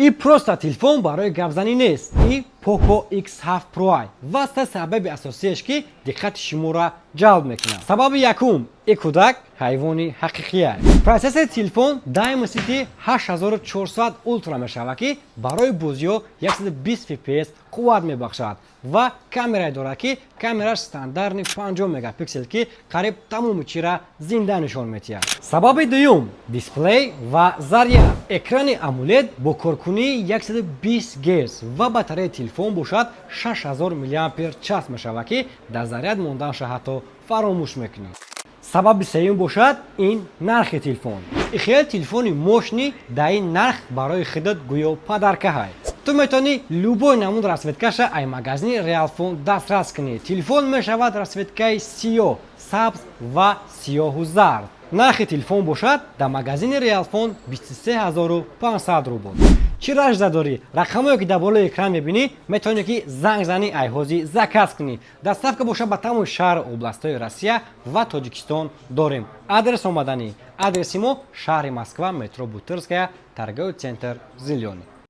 И просто телефон барои гапзанӣ нест, и Poco X7 Pro ва се сабаби асосиеш, ки диққати шуморо ҷалб мекунад. Сабаби якум: и кӯдак ҳайвони ҳақиқия. Процессори телефон Dimensity 8400 Ultra мешавад, ки барои бозиҳо 120 fps қувват мебахшад ва камерае дорад, ки камераш стандартный 50 мегапиксел, ки қариб тамоми чира зинда нишон медиҳад. Сабаби дуюм: дисплей ва заряд. Экрани AMOLED бо коркунии 120 Гц ва батареяи телефон бошад 6000 мАч мешавад, ки дар заряд монданша ҳатто фаромӯш мекунед. Сабаби сеюм бошад ин нархи телефон. Ихел телефони мощный дар ин нарх барои худат гӯё подарка ҳай. Ту метавонӣ любой намуд расцветкаша ай магазини Реалфон дастрас кунӣ. Телефон мешавад расцветкаи сиёҳ, сабз ва сиёҳу зард. Нархи телефон бошад дар магазини Реалфон 23 500 рубл. Чӣ ражда дорӣ? Рақамое, ки дар болои экран мебинӣ, метавонӣ, ки занг занӣ, айҳозӣ заказ кунӣ. Доставка бошад ба тамоми шаҳру областҳои Россия ва Тоҷикистон дорем. Адрес омаданӣ: адреси мо шаҳри Москва, метро Бутырская, торговый центр Зелёный.